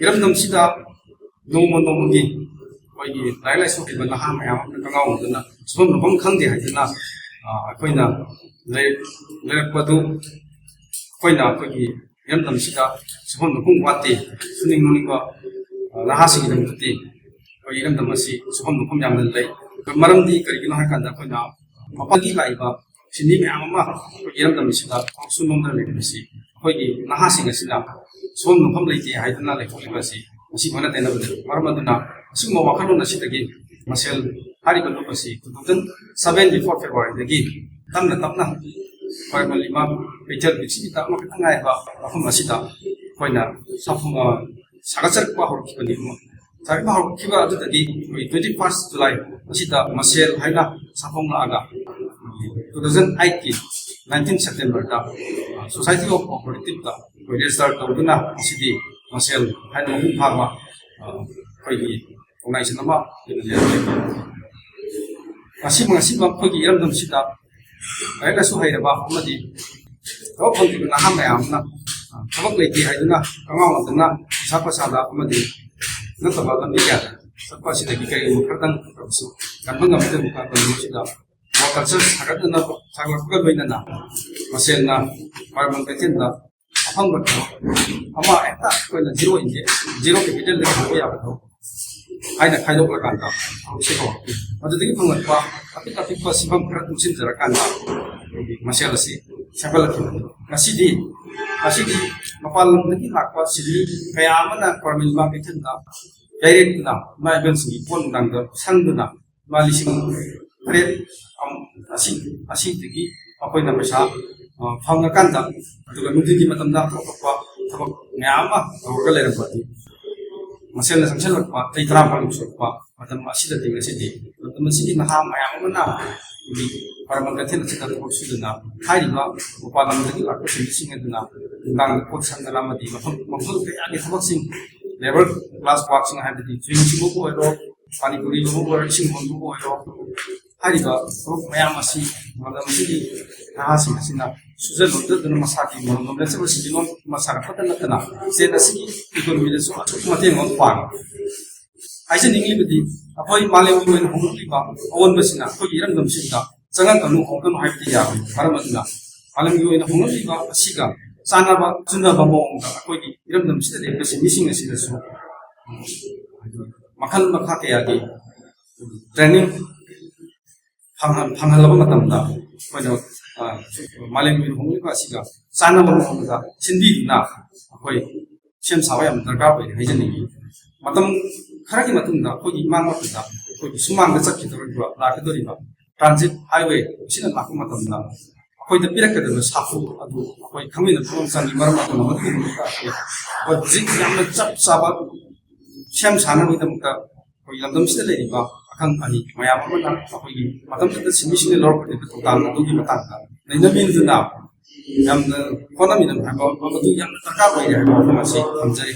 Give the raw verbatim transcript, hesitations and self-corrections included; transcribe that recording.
ꯏꯔꯝꯗꯝꯁꯤꯗ ꯅꯣꯡꯃ ꯅꯣꯡꯃꯒꯤ ꯑꯩꯈꯣꯏꯒꯤ ꯂꯥꯏꯔꯤꯛ ꯂꯥꯏꯁꯨ ꯍꯩꯕ ꯅꯍꯥ ꯃꯌꯥꯝ ꯑꯃꯅ ꯀꯪꯉꯥꯎꯅꯗꯨꯅ ꯁꯨꯐꯝ ꯅꯣꯐꯝ ꯈꯪꯗꯦ ꯍꯥꯏꯗꯨꯅ, ꯑ, ꯑꯩꯈꯣꯏꯅ ꯂꯩ-, ꯂꯩꯔꯛꯄꯗꯨ ꯑꯩꯈꯣꯏꯅ ꯑꯩꯈꯣꯏꯒꯤ ꯏꯔꯝꯗꯝꯁꯤꯗ ꯁꯨꯐꯝ ꯅꯣꯐꯝ ꯋꯥꯠꯇꯦ, ꯁꯨꯅꯤꯡ ꯅꯣꯡꯅꯤꯡꯕ, ꯑ, ꯅꯍꯥꯁꯤꯡꯒꯤꯗꯃꯛꯇꯗꯤ ꯑꯩꯈꯣꯏ ꯏꯔꯝꯗꯝ ꯑꯁꯤ ꯁꯨꯐꯝ ꯅꯣꯐꯝ ꯌꯥꯝꯅ ꯂꯩ꯫ ꯃꯔꯝꯗꯤ ꯀꯔꯤꯒꯤꯅꯣ ꯍꯥꯏ ꯀꯥꯟꯗ ꯑꯩꯈꯣꯏꯅ ꯃꯄꯥꯟꯒꯤ ꯂꯥꯛꯏꯕ ꯁꯤꯟꯃꯤ ꯃꯌꯥꯝ ꯑꯃ ꯑꯩꯈꯣꯏꯒꯤ ꯏꯔꯝꯗꯝ ꯑꯁꯤꯗ ꯊꯕꯛ ꯁꯨꯅꯣꯝꯗꯅ ꯂꯩꯔꯤꯕꯁꯤ ꯑꯩꯈꯣꯏꯒꯤ ꯅꯍꯥꯁꯤꯡ ꯑꯁꯤꯅ ꯁꯨꯐꯝ ꯅꯣꯝꯐꯝ ꯂꯩꯇꯦ ꯍꯥꯏꯗꯨꯅ ꯂꯩꯊꯣꯛꯂꯤꯕ ꯑꯁꯤ ꯃꯁꯤ ꯑꯣꯟꯅ ꯇꯩꯅꯕꯅꯤ꯫ ꯃꯔꯝ ꯑꯗꯨꯅ ꯑꯁꯤꯒꯨꯝꯕ ꯋꯥꯈꯜꯂꯣꯟ ꯑꯁꯤꯗꯒꯤ ꯃꯁꯦꯜ ꯍꯥꯏꯔꯤꯕ ꯂꯨꯞ ꯑꯁꯤ two thousand seven before February ꯗꯒꯤ ꯇꯞꯅ ꯇꯞꯅ ꯈ꯭ꯋꯥꯏꯔꯝꯕꯟ ꯏꯃꯥ ꯀꯩꯊꯦꯜ ꯄ꯭ꯔꯤꯊꯤꯕꯤꯗ ꯑꯃꯈꯛꯇ ꯉꯥꯏꯔꯕ ꯃꯐꯝ ꯑꯁꯤꯗ ꯑꯩꯈꯣꯏꯅ ꯁꯥꯐꯨ-, ꯑ, ꯁꯥꯒꯠꯆꯔꯛꯄ ꯍꯧꯔꯛꯈꯤꯕꯅꯤ꯫ ꯁꯥꯒꯠꯄ ꯍꯧꯔꯛꯈꯤꯕ ꯑꯗꯨꯗꯒꯤ ꯑꯩꯈꯣꯏ twenty first July ꯑꯁꯤꯗ ꯃꯁꯦꯜ ꯍꯥꯏꯅ ꯁꯥꯐꯣꯡꯂꯛꯑꯒ two thousand eight ꯀꯤ nineteen September ꯗ, ꯑ, Society of Cooperative ꯇ ꯑꯩꯈꯣꯏ register ꯇꯧꯗꯨꯅ ꯉꯁꯤꯗꯤ ꯃꯁꯦꯜ ꯍꯥꯏꯅ ꯃꯄꯨꯡ ꯐꯥꯕ, ꯑ, ꯑꯩꯈꯣꯏꯒꯤ organization ꯑꯃ ꯑꯣꯏꯅ ꯂꯩꯔꯝꯃꯤ꯫ ꯉꯁꯤ, ꯉꯁꯤꯃꯛ ꯑꯩꯈꯣꯏꯒꯤ ꯏꯔꯝꯗꯝꯁꯤꯗ ꯂꯥꯏꯔꯤꯛ ꯂꯥꯏꯁꯨ ꯍꯩꯔꯕ ꯑꯃꯗꯤ ꯊꯕꯛ ꯐꯪꯗ꯭ꯔꯤꯕ ꯅꯍꯥ ꯃꯌꯥꯝ ꯑꯃꯅ, ꯑ, ꯊꯕꯛ ꯂꯩꯇꯦ ꯍꯥꯏꯗꯨꯅ ꯀꯪꯉꯥꯎꯅꯗꯨꯅ ꯅꯤꯁꯥ ꯄꯁꯥꯗ ꯑꯃꯗꯤ ꯅꯠꯇꯕ ꯂꯝꯕꯤ ꯀꯌꯥꯗ ꯆꯠꯄ ꯑꯁꯤꯗꯒꯤ ꯀꯔꯤꯒꯨꯝꯕ ꯈꯔꯗꯪ ꯑꯣꯏꯔꯕꯁꯨ ꯀꯟꯕ ꯉꯝꯒꯗꯕ ꯃꯇꯝ ꯑꯁꯤꯗ ꯋꯥꯔꯜ ꯀꯜꯆꯔ ꯁꯥꯒꯠꯅꯅꯕ, ꯁꯥꯒꯠꯂꯛꯄꯒ ꯂꯣꯏꯅꯅ ꯃꯁꯦꯜꯅ ꯈ꯭ꯋꯥꯏꯔꯝꯕꯟ ꯀꯩꯊꯦꯜꯗ ꯑꯐꯪꯕ ꯊꯕꯛ ꯑꯃ ꯍꯦꯛꯇ ꯑꯩꯈꯣꯏꯅ zero invest, zero capital ꯗꯒꯤ ꯍꯧꯕ ꯌꯥꯕ ꯊꯕꯛ ꯍꯥꯏꯅ ꯈꯥꯏꯗꯣꯛꯂꯀꯥꯟꯗ ꯊꯕꯛꯁꯦ ꯀꯧꯔꯛꯈꯤ꯫ ꯃꯗꯨꯗꯒꯤ ꯐꯪꯂꯛꯄ ꯑꯄꯤꯛ ꯑꯄꯤꯛꯄ ꯁꯤꯟꯐꯝ ꯈꯔ ꯇꯨꯡꯁꯤꯟꯖꯔꯀꯥꯟꯗ ꯑꯩꯈꯣꯏꯒꯤ ꯃꯁꯦꯜ ꯑꯁꯤ ꯁꯦꯝꯒꯠꯂꯛꯈꯤꯕꯅꯤ꯫ ꯉꯁꯤꯗꯤ, ꯉꯁꯤꯗꯤ ꯃꯄꯥꯟ ꯂꯝꯗꯒꯤ ꯂꯥꯛꯄ ꯁꯤꯟꯃꯤ ꯀꯌꯥ ꯑꯃꯅ ꯈ꯭ꯋꯥꯏꯔꯝꯕꯟ ꯏꯃꯥ ꯀꯩꯊꯦꯜꯗ ꯂꯩꯔꯦꯛꯇꯨꯅ ꯏꯃꯥ ꯏꯕꯦꯜꯁꯤꯡꯒꯤ ꯄꯣꯠ ꯅꯨꯡꯗꯥꯡꯗ ꯁꯪꯗꯨꯅ ꯂꯨꯄꯥ ꯂꯤꯁꯤꯡ ꯇꯔꯦꯠ ꯑꯁꯤ, ꯑꯁꯤꯗꯒꯤ ꯑꯩꯈꯣꯏꯅ ꯄꯩꯁꯥ, ꯑ, ꯐꯪꯉꯀꯥꯟꯗ, ꯑꯗꯨꯒ ꯅꯨꯡꯊꯤꯜꯒꯤ ꯃꯇꯝꯗ ꯑꯇꯣꯞ ꯑꯇꯣꯞꯄ ꯊꯕꯛ ꯃꯌꯥꯝ ꯑꯃ ꯇꯧꯔꯒ ꯂꯩꯔꯝꯕꯗꯤ ꯃꯁꯦꯜꯅ ꯆꯪꯁꯤꯜꯂꯛꯄ ꯆꯍꯤ ꯇꯔꯥ ꯐꯥꯎ ꯌꯧꯁꯤꯜꯂꯛꯄ ꯃꯇꯝ ꯑꯁꯤꯗꯗꯤ ꯉꯁꯤꯗꯤ ꯃꯇꯝ ꯑꯁꯤꯒꯤ ꯅꯍꯥ ꯃꯌꯥꯝ ꯑꯃꯅ ꯑꯩꯈꯣꯏꯒꯤ ꯈ꯭ꯋꯥꯏꯔꯝꯕꯟ ꯀꯩꯊꯦꯜ ꯑꯁꯤꯗ ꯊꯕꯛ ꯁꯨꯗꯨꯅ ꯍꯥꯏꯔꯤꯕ ꯃꯄꯥꯟ ꯂꯝꯗꯒꯤ ꯂꯥꯛꯄ ꯁꯤꯟꯃꯤꯁꯤꯡ ꯑꯗꯨꯅ ꯅꯨꯡꯗꯥꯡꯗ ꯄꯣꯠ ꯁꯪꯗꯅ ꯑꯃꯗꯤ ꯃꯐꯝ, ꯃꯐꯝ ꯀꯌꯥꯒꯤ ꯊꯕꯛꯁꯤꯡ, ꯂꯦꯕꯔ ꯀ꯭ꯂꯥꯁ ꯋꯥꯔꯛꯁꯤꯡ ꯍꯥꯏꯕꯗꯤ ꯆꯨꯍꯤꯡ ꯁꯨꯕꯕꯨ ꯑꯣꯏꯔꯣ, ꯄꯥꯅꯤ ꯄꯨꯔꯤ ꯌꯣꯟꯕꯕꯨ ꯑꯣꯏꯔꯣ, ꯏꯁꯤꯡ ꯍꯣꯟꯕꯕꯨ ꯑꯣꯏꯔꯣ, ꯍꯥꯏꯔꯤꯕ ꯊꯕꯛ ꯃꯌꯥꯝ ꯑꯁꯤ ꯃꯇꯝ ꯑꯁꯤꯒꯤ ꯅꯍꯥꯁꯤꯡ ꯑꯁꯤꯅ ꯁꯨꯖ ꯅꯣꯝꯖꯗꯨꯅ ꯃꯁꯥꯒꯤ ꯃꯔꯣꯝꯗꯣꯝ ꯂꯦꯞꯆꯕ ꯁꯤꯟꯃꯤꯠꯂꯣꯟ ꯃꯁꯥ ꯈꯛꯇ ꯅꯠꯇꯅ ꯁ꯭ꯇꯦꯠ ꯑꯁꯤꯒꯤ ꯏꯀꯣꯅꯣꯃꯤꯗꯁꯨ ꯑꯆꯧꯕ ꯃꯇꯦꯡ ꯑꯃ ꯄꯥꯡꯉꯤ꯫ ꯍꯥꯏꯖꯅꯤꯡꯂꯤꯕꯗꯤ ꯑꯩꯈꯣꯏ ꯃꯥꯂꯦꯝꯒꯤ ꯑꯣꯏꯅ ꯍꯣꯡꯂꯛꯂꯤꯕ ꯑꯑꯣꯟꯕꯁꯤꯅ ꯑꯩꯈꯣꯏꯒꯤ ꯏꯔꯝꯗꯝꯁꯤꯗ ꯆꯪꯉꯛꯀꯅꯨ, ꯍꯣꯡꯒꯅꯨ ꯍꯥꯏꯕꯗꯤ ꯌꯥꯔꯣꯏ꯫ ꯃꯔꯝ ꯑꯗꯨꯅ ꯃꯥꯂꯦꯝꯒꯤ ꯑꯣꯏꯅ ꯍꯣꯡꯂꯛꯂꯤꯕ ꯑꯁꯤꯒ ꯆꯥꯟꯅꯕ ꯆꯨꯅꯕ ꯃꯑꯣꯡꯗ ꯑꯩꯈꯣꯏꯒꯤ ꯏꯔꯝꯗꯝꯁꯤꯗ ꯂꯩꯔꯤꯕ ꯁꯤꯟꯃꯤꯁꯤꯡ ꯑꯁꯤꯗꯁꯨ ꯃꯈꯜ ꯃꯈꯥ ꯀꯌꯥꯒꯤ ꯇ꯭ꯔꯦꯅꯤꯡ ꯐꯪꯍꯜ-, ꯐꯪꯍꯜꯂꯕ ꯃꯇꯝꯗ ꯑꯩꯈꯣꯏꯅ, ꯑ, ꯃꯥꯂꯦꯝꯒꯤ ꯑꯣꯏꯅ ꯍꯣꯡꯂꯛꯂꯤꯕ ꯑꯁꯤꯒ ꯆꯥꯟꯅꯕ ꯃꯑꯣꯡꯗ ꯁꯤꯟꯕꯤꯗꯨꯅ ꯑꯩꯈꯣꯏ ꯁꯦꯝ ꯁꯥꯕ ꯌꯥꯝꯅ ꯗꯔꯀꯥꯔ ꯑꯣꯏ ꯍꯥꯏꯖꯅꯤꯡꯏ꯫ ꯃꯇꯝ ꯈꯔꯒꯤ ꯃꯇꯨꯡꯗ ꯑꯩꯈꯣꯏꯒꯤ ꯏꯃꯥꯡ ꯃꯇꯝꯗ ꯑꯩꯈꯣꯏꯒꯤ ꯁꯨꯃꯥꯡꯗ ꯆꯠꯈꯤꯗꯧꯔꯤꯕ, ꯂꯥꯛꯀꯗꯧꯔꯤꯕ ꯇ꯭ꯔꯥꯟꯖꯤꯠ ꯍꯥꯏꯋꯦ ꯑꯁꯤꯅ ꯂꯥꯛꯄ ꯃꯇꯝꯗ ꯑꯩꯈꯣꯏꯗ ꯄꯤꯔꯛꯀꯗꯕ ꯁꯥꯐꯨ ꯑꯗꯨ ꯑꯩꯈꯣꯏ ꯈꯪꯃꯤꯟꯅꯕ ꯑꯃ ꯆꯪꯏ꯫ ꯃꯔꯝ ꯑꯗꯨꯅ ꯃꯗꯨꯒꯤꯗꯃꯛꯇ ꯑꯩꯈꯣꯏ, ꯑꯩꯈꯣꯏ ꯍꯧꯖꯤꯛ ꯌꯥꯝꯅ ꯆꯞ ꯆꯥꯕ ꯁꯦꯝ ꯁꯥꯅꯕꯒꯤꯗꯃꯛꯇ ꯑꯩꯈꯣꯏ ꯂꯝꯗꯝꯁꯤꯗ ꯂꯩꯔꯤꯕ ꯑꯈꯪ ꯑꯍꯩ ꯃꯌꯥꯝ ꯑꯃꯅ ꯑꯩꯈꯣꯏꯒꯤ ꯃꯇꯝꯗꯨꯗ ꯁꯤꯟꯃꯤꯁꯤꯡꯅ ꯂꯧꯔꯛꯀꯗꯕ ꯊꯧꯗꯥꯡ ꯑꯗꯨꯒꯤ ꯃꯇꯥꯡꯗ ꯅꯩꯅꯕꯤꯗꯨꯅ ꯌꯥꯝꯅ ꯍꯣꯠꯅꯃꯤꯟꯅꯕ ꯍꯥꯏꯕ ꯃꯗꯨ ꯌꯥꯝꯅ ꯗꯔꯀꯥꯔ ꯑꯣꯏꯔꯦ ꯍꯥꯏꯕ ꯋꯥꯐꯝ ꯑꯁꯤ ꯊꯝꯖꯔꯤ꯫